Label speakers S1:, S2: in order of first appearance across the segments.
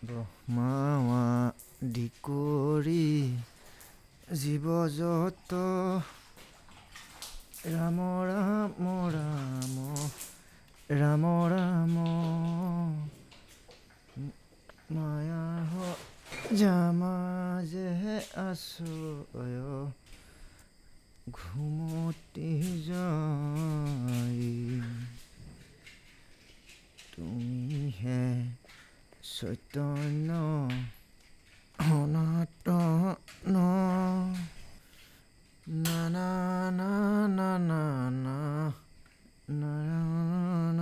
S1: ব্ৰহ্মা আদি কৰি জীৱ যত, ৰাম ৰাম ৰাম ৰাম ৰাম। মায়াৰ জামা যে আছো ঘুমতি যাই, তুমি হে চৈতন্য সনাতন। না না না না না না নারায়ণ।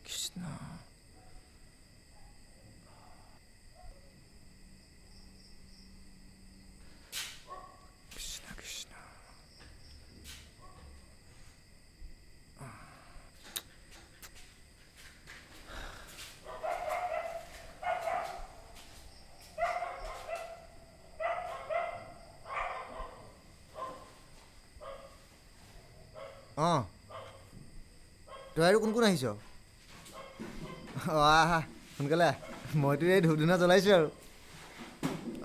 S1: কৃষ্ণ। কৃষ্ণ কৃষ্ণ। অঁ, তই আৰু কোন কোন আহিছ? অঁ, আহ আহ, সোনকালে আহ। মইতো এই ধূপ ধূনা জ্বলাইছোঁ আৰু।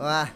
S1: অঁ, আহ।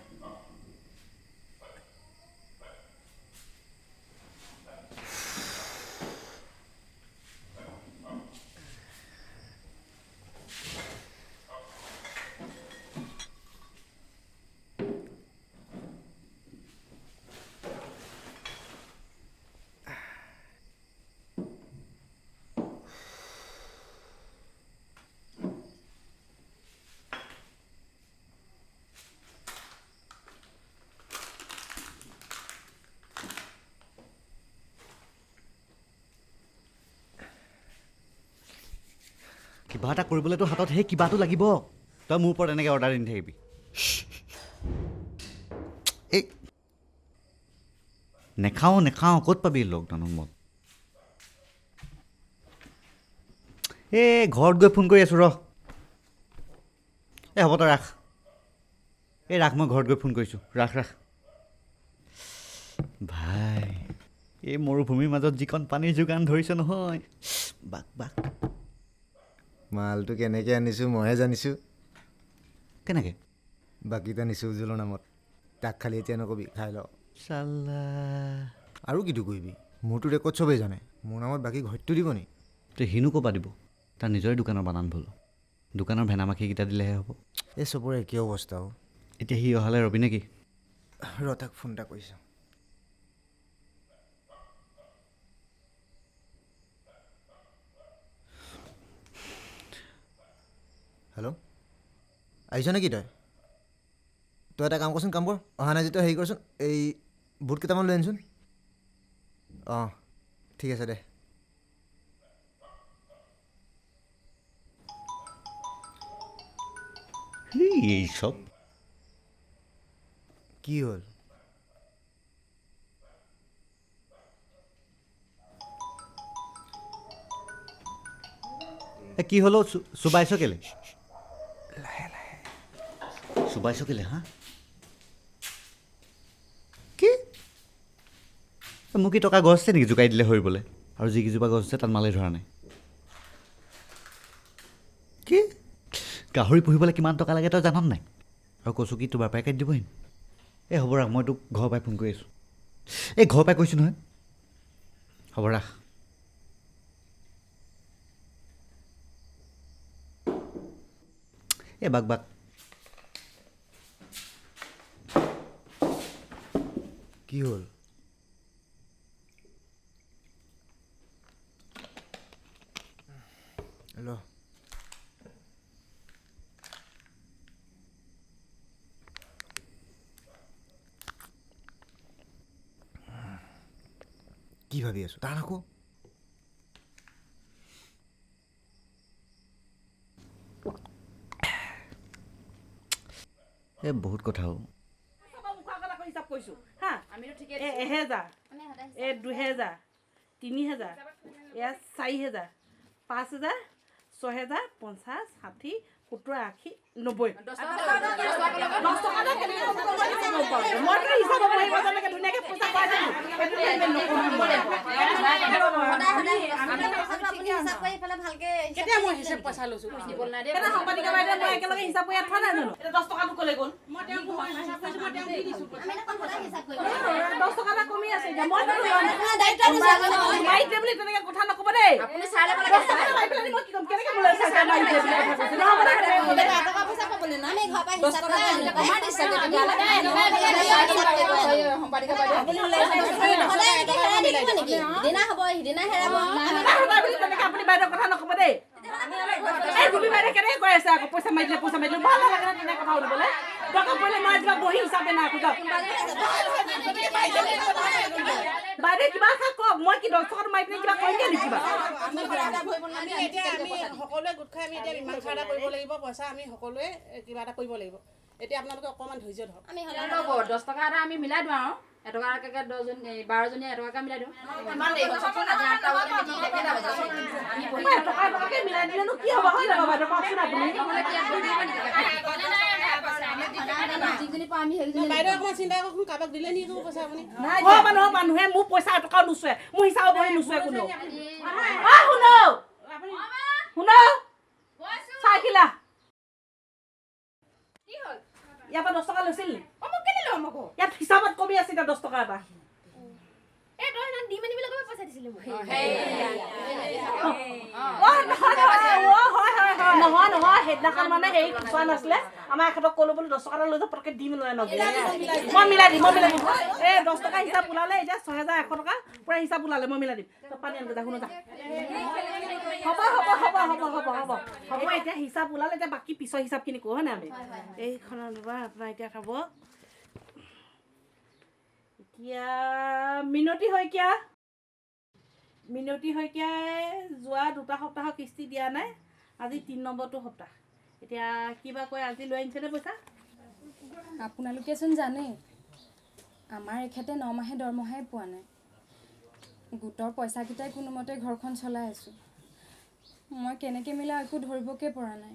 S2: কিবা এটা কৰিবলৈতো হাতত সেই কিবাটো লাগিব। তই মোৰ ওপৰত এনেকৈ অৰ্ডাৰ দি নাথাকিবি। এই নেখাওঁ নেখাওঁ, ক'ত পাবি লকডাউনত মদ? এই ঘৰত গৈ ফোন কৰি আছোঁ ৰ। এই হ'ব, তই ৰাখ। এই ৰাখ, মই ঘৰত গৈ ফোন কৰিছোঁ। ৰাখ ৰাখ। ভাই, এই মৰুভূমিৰ মাজত যিকণ পানীৰ যোগান ধৰিছে নহয়, বাক বাক।
S1: মালটো কেনেকৈ আনিছোঁ মইহে জানিছোঁ।
S2: কেনেকৈ?
S1: বাকীটা নিছোঁ উজ্জ্বলৰ নামত। তাক খালি এতিয়া নকবি, খাই ল।
S2: চাল্লা।
S1: আৰু কিটো কৰিবি? মোৰতো ৰেকৰ্ড চবেই জানে। মোৰ নামত বাকী ঘৰটো দিব নি?
S2: তই সিনো ক'ৰপৰা দিব? তাৰ নিজৰে দোকানৰ বানান ভুল। দোকানৰ ভেনা মাখিকেইটা দিলেহে হ'ব।
S1: এই চবৰে একেই অৱস্থা অ'।
S2: এতিয়া সি অহালে ৰবি নেকি?
S1: ৰ, তাক ফোন এটা কৰিছোঁ। হেল্ল', আহিছ নেকি তই? তই এটা কাম কৰচোন, কাম কৰ। অহা নাই যদি তই হেৰি কৰচোন, এই বুট কেইটামান লৈ আনচোন। অঁ, ঠিক আছে দে।
S2: এই চব
S1: কি হ'ল?
S2: কি হ'ল? চোবাইছ কেলে? লাহে লাহে চোবাইছ কেলে? হা, কি মোক কি টকা গছ আছে নেকি জোকাই দিলে সৰিবলৈ? আৰু যিকেইজোপা গছ আছে তাত মালেই ধৰা নাই। কি গাহৰি পুহিবলৈ কিমান টকা লাগে তই জান নাই? আৰু কচু কি তোৰ বাপাই কাটি দিবহি? এই হ'ব ৰাখ, মই তোক ঘৰৰ পৰাই ফোন কৰি আছোঁ। এই ঘৰৰ পৰাই কৈছোঁ নহয়। হ'ব ৰাখ। এই বাক বাক।
S1: কি হ'ল? ল। কি ভাবি আছো টান আকৌ।
S2: এই বহুত কথা অ'।
S3: হিচাপ কৰিছোঁ হা। এই 1000, এই 2000, 3000, এয়া 4000, 5000, 6000, 50, 60, 70 80 90 10 টকা এটা কেনেকৈ মইতো হিচাপ বহিব যেনেকৈ ধুনীয়াকৈ পইচা পাই যাম। মই একেলগে হিচাপ কৰি ইয়াত থোৱা নাই জানো? এতিয়া 10 টকাটো ক'লে গ'ল? 10 টকা এটা কমি আছে এতিয়া। মই মাৰি দে বুলি তেনেকে কথা নক'ব দেই। মই কি ক'ম, কেনেকে আপুনি বাইদেউ কথা নক'ব দেই। এই ৰুবি বাইদেউ কেনেকে কৈ আছে আকৌ পইচা মাৰি দিলে, পইচা মাৰি দিলে ভাল নালাগে নহয় তেনেকে কথা সুধিবলৈ। দৰকাৰ পৰিলে মই কিবা বহি হিচাপে নাই আকৌ যাওক। বাইদেউ কিবা এটা কওক, মই কি 10 টকাটো মাৰি পিনে কিবা কৰিমগৈ নেকি কিবা?
S4: আমি এতিয়া আমি সকলোৱে গোট খাই আমি এতিয়া মীমাংসা এটা কৰিব লাগিব। পইচা আমি সকলোৱে কিবা এটা কৰিব লাগিব। এতিয়া আপোনালোকে অকণমান ধৈৰ্য ধৰক।
S5: 10 টকা এটা আমি মিলাই দিওঁ আৰু এটকাকৈ 10জনী 12জনীয়ে এটকাকৈ মিলাই দিওঁ।
S3: টকা এটকাকৈ মিলাই দিলেনো কি হ'ব হয় নহয় বাইদেউ কওকচোন আপুনি?
S4: বাইদেউ অকণমান চিন্তা কৰকচোন, কাৰোবাক দিলে নেকি পইচা আপুনি?
S3: ঘৰৰ মানুহৰ মানুহে মোৰ পইচা এটকাও নুচুৱে, মোৰ হিচাপ বহি নুচুৱে কোনেও। শুনক শুনক, চাই খিলা ইয়াৰ পৰা 10 টকা লৈছিল নি? ইয়াত হিচাপত কমি আছে এতিয়া 10 টকা এটা। নহয় নহয়, সেইদিনাখন মানে হেৰি চোৱা নাছিলে, আমাৰ এখেতক ক'লো বোলো 10 টকা এটা লৈ যাওঁ, পটককৈ দিম লৈ নগ'ল। মই মিলাই দিম, মই মিলাই দিম। এই 10 টকা হিচাপ ওলালে এতিয়া 6100 টকা পূৰা হিচাপ ওলালে, মই মিলাই দিম। তই পানী আনগৈ যা, শুনো যা। হ'ব হ'ব হ'ব হ'ব হ'ব হ'ব হ'ব, এতিয়া হিচাপ ওলালে, এতিয়া বাকী পিছৰ হিচাপখিনি কৰোঁ হয় নাই আমি? এইখনৰ ৰ'বা আপোনাৰ এতিয়া খাব এতিয়া মিনতি শইকীয়া, মিনতি শইকীয়াই যোৱা 2টা সপ্তাহৰ কিস্তি দিয়া নাই, আজি 3 নম্বৰটো সপ্তাহ। এতিয়া কিবা কয়, আজি লৈ আনিছেনে পইচা?
S6: আপোনালোকেচোন জানেই আমাৰ এখেতে 9 মাহে দৰমহাই পোৱা নাই। গোটৰ পইচাকেইটাই কোনোমতে ঘৰখন চলাই আছোঁ। মই কেনেকৈ মিলাওঁ একো ধৰিবকে পৰা নাই।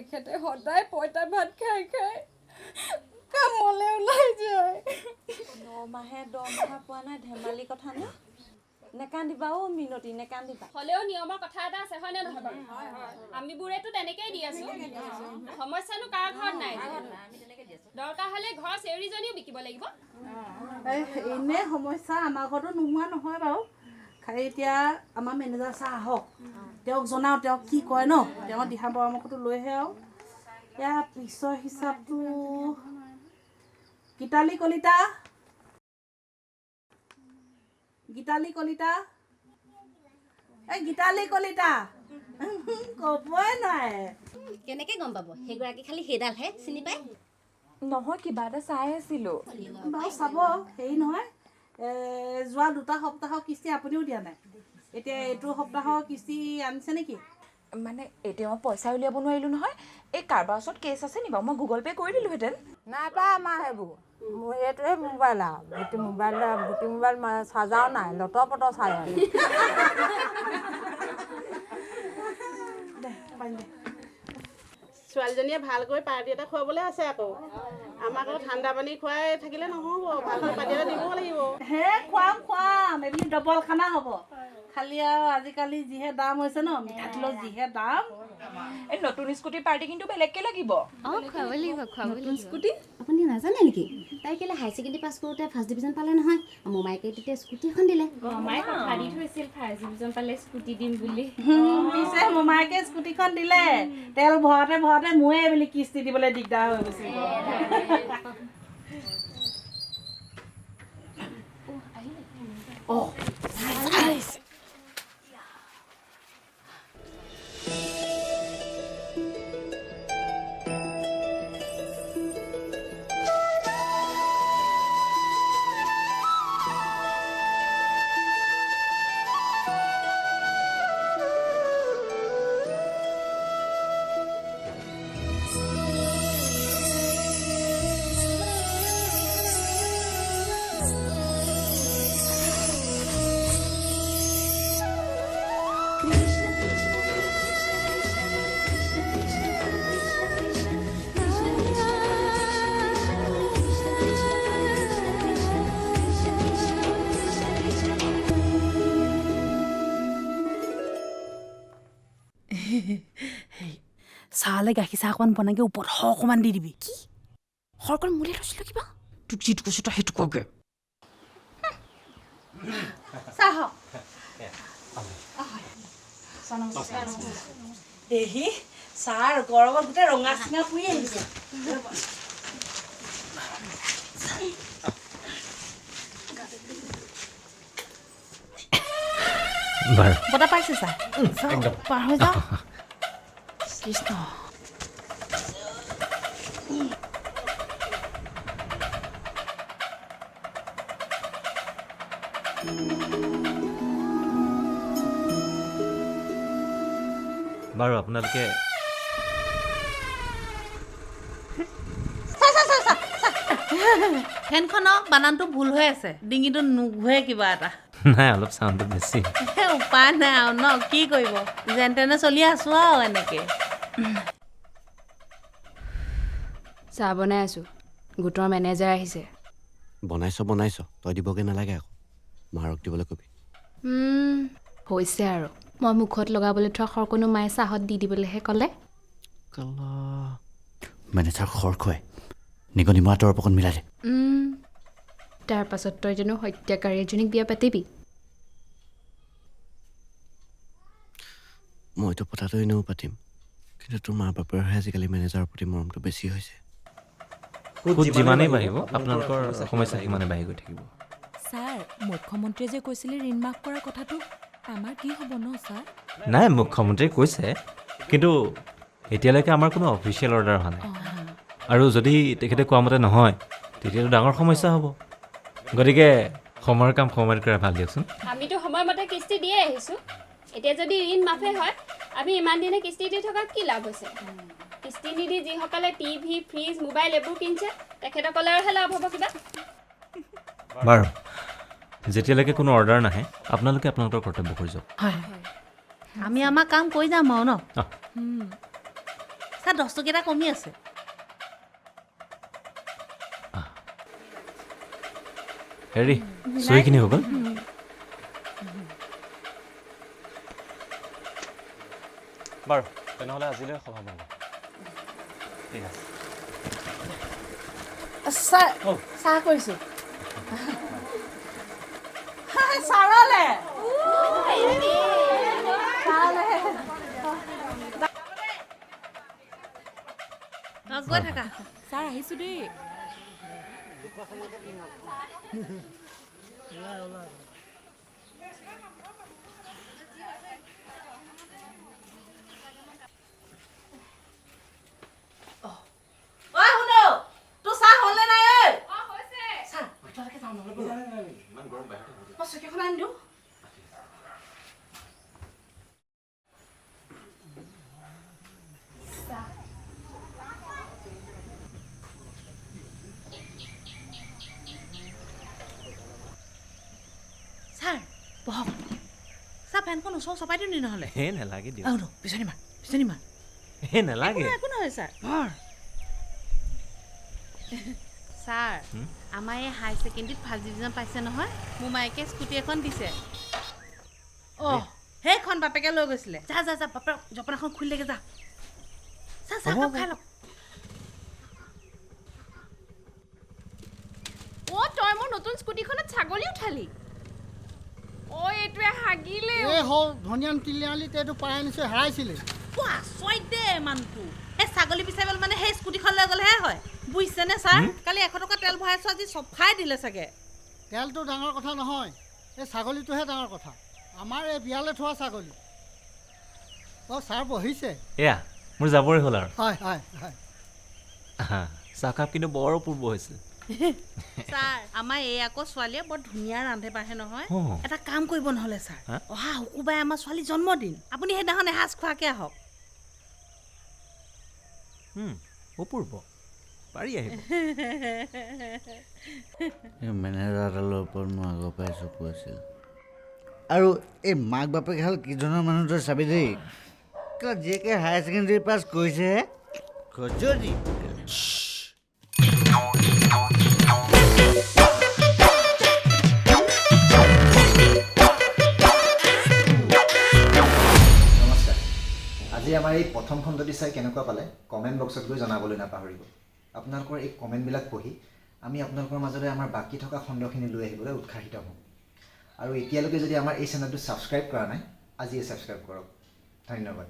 S6: এখেতে সদায় পঁইতা ভাত খাই খাই কামলৈ ওলাই যায়।
S7: 9 মাহে দৰমহা পোৱা নাই, ধেমালি কথা নে? নেকান্দিবা অ' মিনতি, নেকান্দিবা।
S8: হ'লেও নিয়মৰ কথা এটা আছে হয়নে নহয় বাৰু? আমিবোৰেতো তেনেকেই দি আছো। সমস্যানো কাৰ ঘৰত নাই? দৰকাৰ হ'লে ঘৰৰ চেউৰীজনীও বিকিব লাগিব।
S3: এনেই সমস্যা আমাৰ ঘৰতো নোহোৱা নহয় বাৰু। খালি এতিয়া আমাৰ মেনেজাৰ ছাৰ আহক, তেওঁক জনাওঁ, তেওঁক কি কয় ন, তেওঁৰ দিহা পৰামৰ্শটো লৈহে আৰু। ইয়াৰ পিছৰ হিচাপটো গীতালি কলিতা, গীতালি কলিতা, এই গীতালি কলিতা ক'বই নোৱাৰে।
S9: কেনেকৈ গম পাব? সেইগৰাকী খালি সেইডালহে চিনি পায়।
S10: নহয়, কিবা এটা চাই আছিলোঁ।
S3: বাৰু চাব, হেৰি নহয়, যোৱা 2টা সপ্তাহৰ কিস্তি আপুনিও দিয়া নাই, এতিয়া এইটো সপ্তাহৰ কিস্তি আনিছে নেকি?
S10: মানে এতিয়া মই পইচা উলিয়াব নোৱাৰিলোঁ নহয়। এই কাৰোবাৰ ওচৰত কেছ আছে নি বাৰু? মই গুগল পে' কৰি দিলোঁহেঁতেন।
S11: নাই পাই আমাৰ সেইবোৰ, মোৰ এইটোৱে মোবাইল আৰু গুটি মোবাইল, গুটি মোবাইল চাৰ্জাৰো নাই, লটৰ পটৰ চাই আৰু।
S4: ছোৱালীজনীয়ে ভালকৈ পাৰ্টি এটা খুৱাবলৈ আছে আকৌ। আমাক আকৌ ঠাণ্ডা পানী খুৱাই থাকিলে নহ'ব, ভালকৈ পাৰ্টি এটা দিব লাগিব।
S3: হে খুৱাম খুৱাম, এইবুলি ডবল খানা হ'ব। খালি আৰু আজিকালি যিহে দাম হৈছে ন, মিঠাতেলৰ যিহে দাম।
S10: এই নতুন স্কুটি পাৰ্টি কিন্তু বেলেগকৈ লাগিব।
S9: অঁ, খুৱাব লাগিব, খুৱাব লাগিব। স্কুটি আপুনি নাজানে নেকি? তাই কেলৈ হায়াৰ ছেকেণ্ডেৰী পাছ কৰোঁতে ফাৰ্ষ্ট ডিভিজন পালে নহয়, মোমাইকে তেতিয়া স্কুটি এখন দিলে।
S8: মায়ে কথা দি থৈছিল ফাৰ্ষ্ট ডিভিজন পালে স্কুটি দিম বুলি।
S3: পিছে মোমাইকে স্কুটিখন দিলে, তেল ভৰাওঁতে ভৰাওঁতে মোৰে বুলি কিস্তি দিবলৈ দিগদাৰ হৈ গৈছিল। অঁ, মালে গাখীৰ চাহ অকণমান বনাইগে ওপৰত অকণমান দি দিবি।
S10: কি সৰকণ মোলে লৈছিলো কিবা? তোক যিটো কৈছো তই সেইটো কৰগে।
S3: চাহ দেহি ছাৰ গৰমত গোটেই ৰঙা চিঙা পুৰি আহিছে। বতাহ পাইছে ছাৰ? পাৰ হৈ যাওঁ। কৃষ্ণ।
S12: বাৰু আপোনালোকে
S3: ফেনখনৰ বানানটো ভুল হৈ আছে, ডিঙিটো নুঘূৰে কিবা এটা।
S12: নাই, অলপ চাউণ্ডটো বেছি।
S3: উপায় নাই আৰু ন, কি কৰিব, যেন তেনে চলি আছো আৰু এনেকে।
S6: চাহ বনাই আছো, গোটৰ মেনেজাৰ আহিছে।
S13: বনাইছ বনাইছ, তই দিবগৈ নালাগে আকৌ, মাৰক দিবলৈ কবি।
S6: হৈছে আৰু, মই মুখত লগাবলৈ থোৱা সৰকণো মায়ে চাহত দি দিবলৈহে ক'লে।
S2: মেনেজাৰ খৰ খুৱাই নিগনি মৰা দৰৱ অকণ মিলাই দে।
S6: তাৰ পাছত তই জানো হত্যাকাৰী এজনীক বিয়া পাতিবি?
S13: মইতো পতাটো এনেও পাতিম, কিন্তু তোৰ মা বাপেৰহে আজিকালি মেনেজাৰৰ প্ৰতি মৰমটো বেছি হৈছে।
S12: সুত যিমানেই বাঢ়িব আপোনালোকৰ সমস্যা সিমানেই বাঢ়ি গৈ থাকিব।
S10: ছাৰ, মুখ্যমন্ত্ৰীয়ে যে কৈছিলে ঋণ মাফ কৰাৰ কথাটো, আমাৰ কি হ'ব ন ছাৰ?
S12: নাই, মুখ্যমন্ত্ৰীয়ে কৈছে, কিন্তু এতিয়ালৈকে আমাৰ কোনো অফিচিয়েল অৰ্ডাৰ অহা নাই। আৰু যদি তেখেতে কোৱা মতে নহয় তেতিয়াতো ডাঙৰ সমস্যা হ'ব। গতিকে সময়ৰ কাম সময়ত কৰা ভাল দিয়কচোন।
S8: আমিতো সময়মতে কিস্তি দিয়ে আহিছোঁ, এতিয়া যদি ঋণ মাফে হয় আমি ইমান দিনে কিস্তি দি থকা কি লাভ হৈছে? কিস্তি নিদি যিসকলে টিভি, ফ্ৰিজ, মোবাইল এইবোৰ কিনিছে তেখেতসকলৰহে লাভ হ'ব কিবা।
S12: বাৰু, যেতিয়ালৈকে কোনো অৰ্ডাৰ নাহে আপোনালোকে আপোনালোকৰ কৰ্তব্য কৰি যাওক।
S3: হয়, আমি আমাৰ কাম কৰি যাম আৰু ন। ছাৰ, 10 টকীয়া এটা কমি আছে।
S12: হেৰি, চহীখিনি হৈ গ'ল। বাৰু, তেনেহ'লে আজিলৈ সভা বন্ধ। ঠিক আছে
S3: ছাৰ, চাহ কৰিছোঁ। ছাৰলে গৈ থাকা।
S10: ছাৰ আহিছোঁ দেই।
S3: ছাৰ বহক। ছাৰ, ফেনখন ওচৰ চপাই দিওঁ নি নহ'লে?
S12: হে নালাগে দিয়ক।
S3: বিচনী মাৰ, বিচনী মাৰ।
S12: হে নালাগে।
S3: একো নহয় ছাৰ। ছাৰ, আমাৰ এই হাই ছেকেণ্ডেৰীত ফাৰ্ষ্ট ডিভিজন পাইছে নহয়, মোৰ মায়েকে স্কুটি এখন দিছে। অঁ, সেইখন বাপেকে লৈ গৈছিলে। যা যা যা, বাপেক জপনাখন খুলিলেগে যা। ছাৰ, চাহকাপ খাই লওক।
S6: অ', তই মোৰ নতুন স্কুটিখনত ছাগলী উঠালি? অ', এইটোৱে হাগিলে।
S14: এই হৌ ধনিয়ান তিনিআলিত এইটো পাই আনিছোঁ, হেৰাইছিলে।
S3: আচৰিত দেই মানুহটো, এই ছাগলী বিচাৰিবলৈ মানে সেই স্কুটিখন লৈ গ'লেহে হয়, বুজিছেনে ছাৰ? কালি 100 টকা তেল ভৰাইছোঁ, আজি চফাই দিলে চাগে।
S14: তেলটো ডাঙৰ কথা নহয়, এই ছাগলীটোহে ডাঙৰ কথা। আমাৰ এই বিয়ালৈ থোৱা ছাগলী। অঁ ছাৰ বহিছে।
S12: এয়া মোৰ যাবৰে হ'ল আৰু।
S14: হয় হয় হয়।
S12: চাহকাপ কিন্তু বৰ অপূৰ্ব হৈছে।
S3: ছাৰ, আমাৰ এই আকৌ ছোৱালীয়ে বৰ ধুনীয়া ৰান্ধে বাঢ়ে নহয়। এটা কাম কৰিব নহ'লে ছাৰ, অহা শুকুৰবাৰে আমাৰ ছোৱালীৰ জন্মদিন, আপুনি সেইদিনাখন এসাঁজ খোৱাকৈ আহক।
S12: অপূৰ্ব, পাৰি আহিব।
S2: এই মেনেজাৰডালৰ ওপৰত মোৰ আগৰ পৰাই চকু আছিল। আৰু এই মাক বাপেকহাল কি ধৰণৰ মানুহ তই চাবি দেই। জীয়েকে হায়াৰ ছেকেণ্ডেৰী পাছ কৰিছেহে, খজুৱতি।
S1: নমস্কাৰ, আজি আমাৰ আমাৰ এই প্ৰথম খণ্ডটি চাই কেনেকুৱা পালে কমেণ্ট বক্সত গৈ জনাবলৈ নাপাহৰিব। আপোনালোকৰ এই কমেণ্টবিলাক পঢ়ি আমি আপোনালোকৰ মাজলৈ আমাৰ বাকী থকা খণ্ডখিনি লৈ আহিবলৈ উৎসাহিত হওঁ। আৰু এতিয়ালৈকে যদি আমাৰ এই চেনেলটো ছাবস্ক্ৰাইব কৰা নাই, আজিয়ে ছাবস্ক্ৰাইব কৰক। ধন্যবাদ।